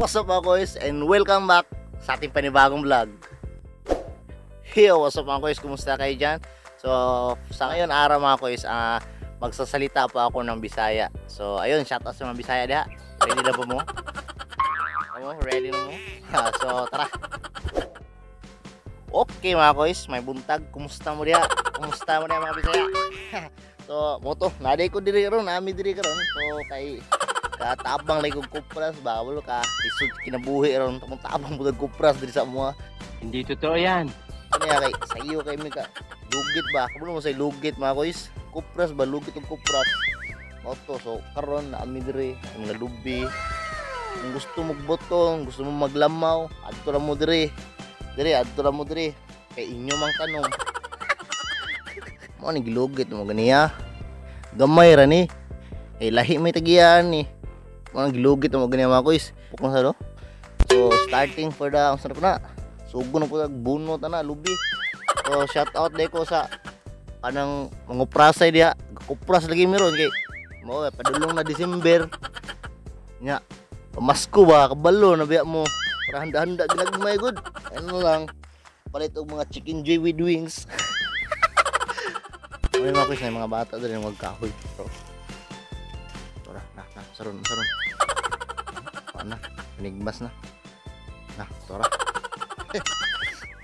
What's up mga koys, and welcome back sa ating panibagong vlog. Yo, what's up mga koys, kumusta kayo dyan? So, sa ngayon araw mga koys, magsasalita po ako ng Bisaya. So, ayun, shoutout sa mga Bisaya diha. Ready na po mo? Ano, ready na mo? So, tara. Okay mga koys, may buntag. Kumusta mo diha? Kumusta mo diha mga Bisaya? So, moto, naday ko diri ron, nami diri karon. So, kay katabang lagi kog kupras ba, wala ka isud kinabuhi ron, tamang tabang pud kupras diri sa amoa. Hindi totoo yan. Ano ya kay sa iyo kay mi ka lugit ba? Kabalo mo say lugit mga koys. Kupras ba, lugit og kupras. Moto, so karon naami diri ang mga lubi. Kung gusto mo magbotong, gusto mo maglamaw, adto ra mo diri. Diri adto ra mo diri kay inyo mang tanong. Mo ni gilugit mo ganiya. Gamay ra ni. Eh lahi may tagiyan ni. Mo nang gilugit mo ganiya mga koys. Pukong sa do. So starting for the unsa na sugo na po bunot na lubi. So shout out day ko sa kanang mga prasay diha. Kupras lagi meron kay mo padulong na December. Nya pamasko ba kabalo na biya mo. Para handa-handa ginagmay gud. Ano lang palit og mga chicken joy with wings. May mga quiz na mga bata diri magkahoy. So, tara na na saron saron. Ana, enigmas na. Na, tara.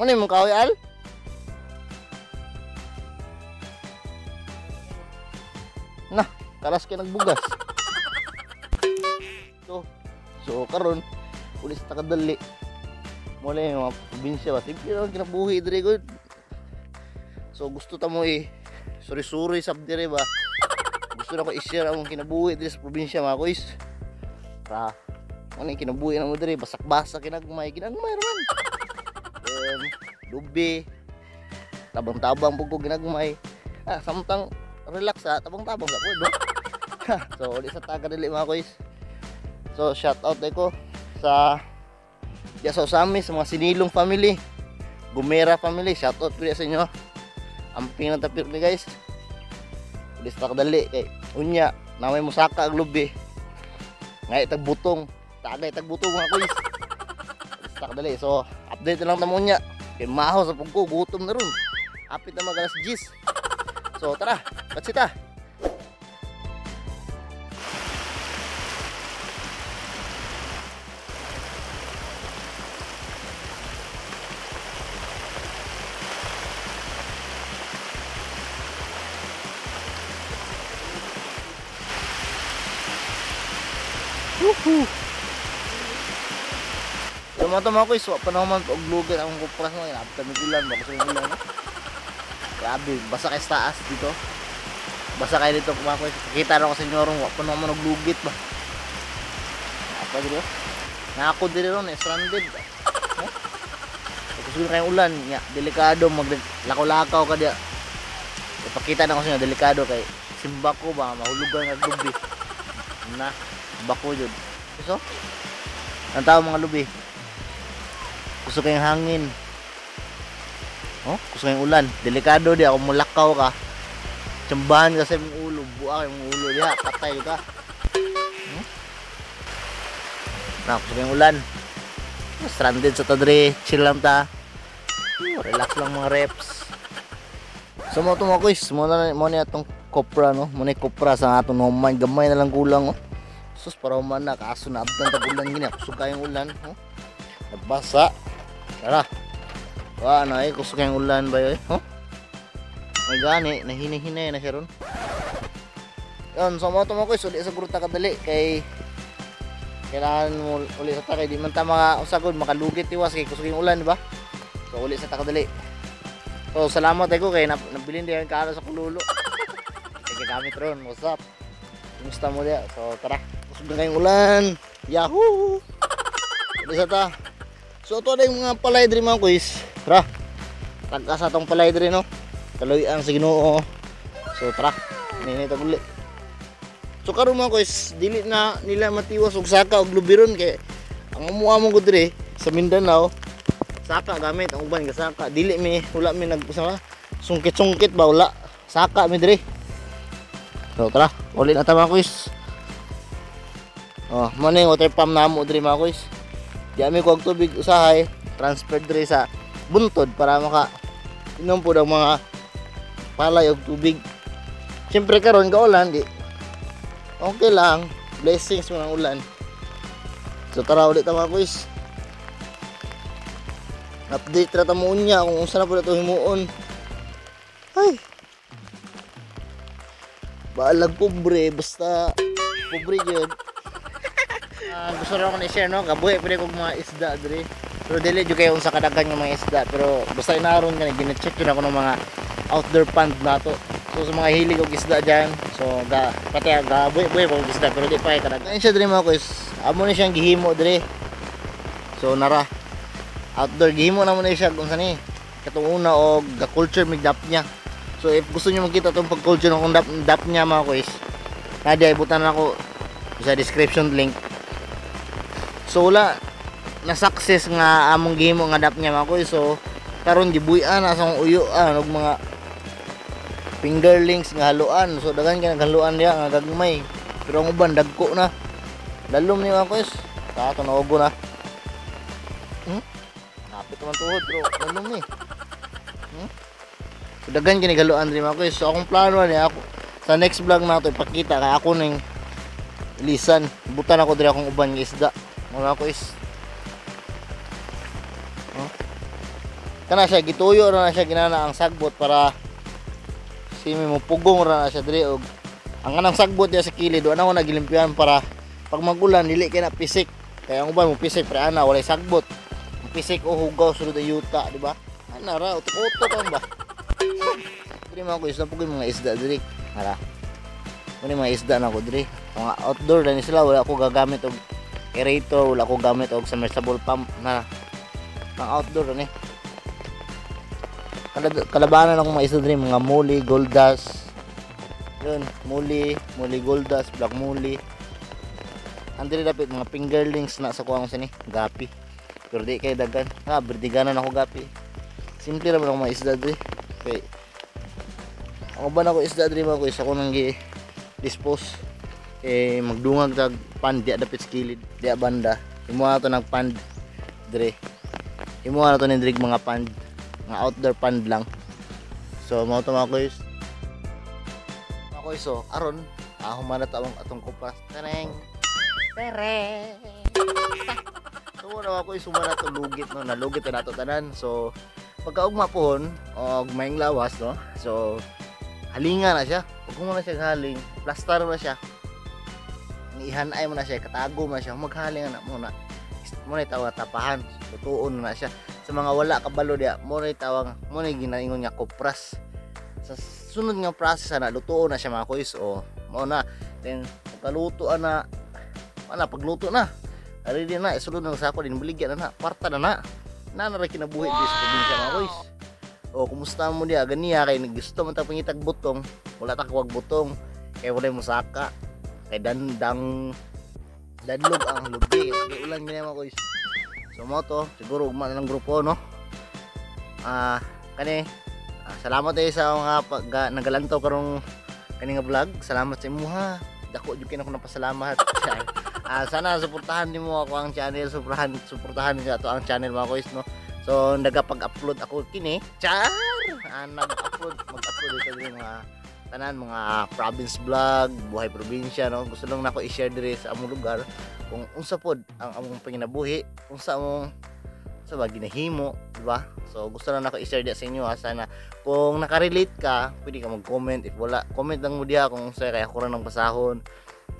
Ano yung kahoy al? Na, karas kay nagbugas. So karon ulis ta kadali. Mo na yung mga probinsya ba? Simple lang kinabuhi diri gud. So gusto ta mo suri-suri sab diri ba. Gusto na ko i-share ang kinabuhi diri sa probinsya mga koys. Ra, ano yung kinabuhi na mo diri, basak-basak kinagmay, ginagmay raman. Lubi, tabang-tabang po ko ginagmay. Samtang relax ha, tabang-tabang sa po do. So uli sa taga dili mga koys. So shout out ko sa diya sa Osami, sa mga Sinilong family, Gumera family, shout out po sa inyo. Amping na tapir ni guys. Uli sa taga dali kay unya namay musaka ang lubi. Ngay tagbutong, tagay tagbutong mga koys. Uli sa taga dali. So update na lang ta mo unya. Kay maho sa pugko, gutom na ron. Apit na mag alas 10. So tara, let's ta. Woohoo! So mga mga koys, wa pa naman og lugan ang kupras mo. Inabot kami ulan, baka sa ulan. No? Grabe, basa kay sa taas dito. Basa kayo dito mga koys. Kita na ko sa inyo ron, wa pa naman og lugit ba. Apa dito? Nako diri ron, stranded. Huh? Kusog kayong ulan, nya, delikado maglakaw-lakaw ka diya. Ipakita na ko sa inyo, delikado kay simba ko ba mahulugan ang lubi. Na, bako jud. So, ang tao mga lubi. Gusto kayong hangin. Oh, gusto kayong ulan. Delikado di ako mulakaw ka. Tsambahan ka sa imong ulo, buak imong ulo diha, patay ka. Na, gusto kayong ulan. Stranded sa tadre, chill lang ta. Relax lang mga reps. So mo to mga guys, mo na atong kopra no, mo na kopra sa atong human, gamay na lang kulang oh. Sus para human na kaso na abtan tag ulan gini, kusog kayong ulan, oh. Nabasa. Tara. Wa na kusog kayong ulan ba yoy, oh. May gani, nahini-hinay na siya ron. Yon, so mo to mga guys, uli sa gruta kadali kay kailangan mo uli sa ta kay di man ta mga usagod makalugit tiwas kay kusog yung ulan, di ba? So uli sa ta kadali. So salamat ko kay nabilin diyan kaano sa kululo. Kay gagamit ron, what's up? Kumusta mo diya? So tara, kusog na kayong ulan. Yahoo! Uli sa ta. So ito na yung mga palay diri mga kuys. Tara. Tagka sa atong palay diri no. Kaluy-an sa Ginoo. So tara, ninay ta uli. So karon mga kuys, dili na nila matiwas og saka og lubiron kay ang amuha mo gud diri sa Mindanao, saka gamit ang uban gasaka. Dili mi wala mi nag sungkit-sungkit ba wala. Saka mi diri. So tara, uli na ta mga kuys. Oh, mo na yung water pump namo diri mga kuys. Di ami kuhag tubig usahay, transfer diri sa buntod para maka inom po ang mga palay og tubig. Siyempre karon kaulan, di okay lang, blessings mo ng ulan. So tara ulit ta, mga kuys. Update ra ta mo unya kung unsa na po na ito himuon. Ay. Balag pobre, basta pobre jud. Gusto rin ako na-share, no, kabuhi pwede kong mga isda diri. Pero dili jud kayo unsa kadaghan nga mga isda, pero basta inaron kani gina-check jud ako ng mga outdoor pond nato. So sa mga hilig og isda diyan, so ga pati ga buhi-buhi og isda pero di pa kay kadaghan. Ayun siya diri, mga kuys. Amo ni siyang gihimo diri. So nara outdoor gihimo na mo na siya kung saan ni katong una og ga culture mig dap niya. So if gusto niyo makita tong pag culture ng dap niya, mga kuys, nadia ibutan na ako sa description link. So wala na success nga among gihimo nga dap niya, mga kuys. So karon gibuy-an na sa uyo-an og mga fingerlings nga haluan. So daghan kay naghaluan diha nga gagmay. Pero ang uban dagko na. Lalom ni, mga kuys. Kato naugo na. Napit naman tuhod pero lalom ni. So daghan kini galuan diri, mga kuys. So akong plano ni ako sa next vlog nato ipakita kay ako ning lisan. Butan ako diri akong uban nga isda. Mga kuys. Oh. Kana siya gituyo ra na siya ginana ang sagbot para simi mo pugong ra na siya diri og ang kanang sagbot diya sa kilid doon ako nagilimpian para pag magulan dili kay na pisik. Kaya ang uban mo pisik pre ana walay sagbot. Pisik o hugaw sulod ang yuta, di ba? Ana ra utok-utok ang ba. Diri, mga kuys, na mga isda diri. Hala. Muna mga isda na ko diri. Mga outdoor na ni sila, wala ko gagamit og aerator, wala ko gamit og submersible pump na pang outdoor ni. Kalabanan akong mga isda diri, mga molly, gold dust. Yun, molly, molly gold dust, black molly. Ang diri dapit mga fingerlings na sa kuwang sini, gapi. Pero di kay dagan. Ha, berdiganan ako gapi. Simple ra man akong mga isda diri. Kay ang uban ako isda diri, mga kuys, ako nang gi dispose eh magdungag tag pond diya dapit sa kilid diya banda. Imo na to ng pond diri, imo na to ni diri mga pond, mga outdoor pond lang. So mao to, mga kuys, mga kuys. So aron human na ta ang atong kupas. Tereng tereng. So wala ako human na to lugit, no, nalugit na nato tanan. So pagkaugma pohon og maing lawas, no, so halinga na siya. Pag mo na siya haling, plaster na siya, ihanay mo na siya, katago mo na siya, maghaling na muna mo na tawag tapahan, tutuon na siya. Sa mga wala kabalo diya, mo na tawag mo na ginaingon nga kopras. Sa sunod nga process na lutuon na siya, mga kuys. O mao na, then pagkaluto na ana, pagluto na, ready na, isulod na sa ako din, baligya na na, kwarta na na na na ra kinabuhi di sa probinsya, mga kuys. O kumusta mo diya ganiya kay gusto man ta pangitag butong, wala ta kuwag butong kay walay musaka kay dandang dadlog ang lubi kay ulan gani, mga kuys. So mo to siguro ugma na ng grupo, no. Kani salamat eh sa mga pag nagalantaw karong kani nga vlog. Salamat sa imuha, dako jud kay nako napasalamat. Sana suportahan nimo ako ang channel, suportahan niyo ato ang channel, mga kuys, no. So nagapag-upload ako kini, char. Nag-upload, mag-upload dito din mga tanan mga province vlog, buhay probinsya, no. Gusto lang nako i-share diri sa among lugar kung unsa pod ang among panginabuhi, unsa among sa ba ginahimo, di ba? So gusto lang nako i-share diya sa inyo, ha. Sana kung nakarelate ka, pwede ka mag-comment. If wala, comment lang mo diha kung unsa kay ako ra nang basahon.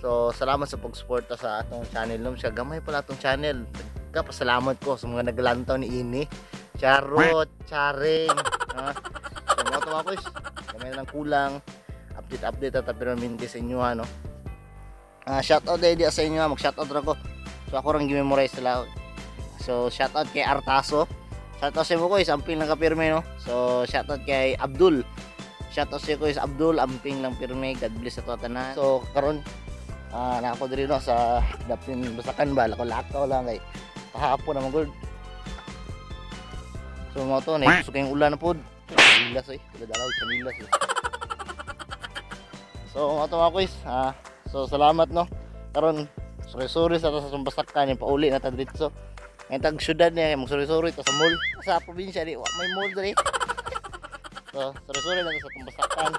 So salamat sa pagsuporta sa atong channel, no. Siya gamay pala atong channel. Nagpasalamat ko sa mga naglantaw ni ini. Charot, charing. Ha? So mga to, mga kuys, gamay na lang kulang. Update update at pero minti sa inyo, ha, no. Shout out diya sa inyo, ha. Mag-shout out ra ko. So ako rang gi-memorize sila. So shout out kay Artaso. Shout out sa mo kuys, amping lang kapirme, no. So shout out kay Abdul. Shout out sa kuys Abdul, amping lang pirme. God bless sa tanan. So karon na ako diri, no, sa dapin basakan ba, lakaw-lakaw lang kay kahapon naman gud. So mga to, na gusto kayong ulan na pod. Kanilas eh, dalaw kanilas eh. So mga to, mga kuys, so salamat, no. Karon sorry sorry sa ta sa basakan yung pauli na ta diretso. Ngayon tag syudad niya, magsuri-suri ta sa mall. Sa probinsya di, wa may mall diri. So, suri-suri lang ta sa tumbasakan.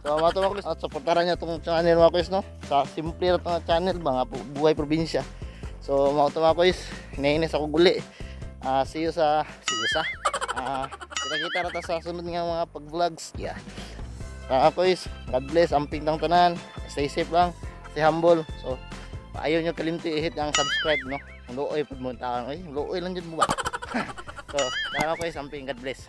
So, mga to mga kuys, at suportaran niya tong channel, mga kuys, no? Sa simple ra tong channel, mga buhay probinsya. So, mga to mga kuys, hinainis ako guli. See you sa kita-kita ra ta sa sunod nga mga pag-vlogs. Yeah. Mga kuys, God bless, amping tang tanan. Stay safe lang, stay humble. So, ayaw nyo kalimti i-hit ang subscribe, no? Ang luoy pud mo taon, oy, luoy lang jud mo ba. So, mga kuys, amping, God bless.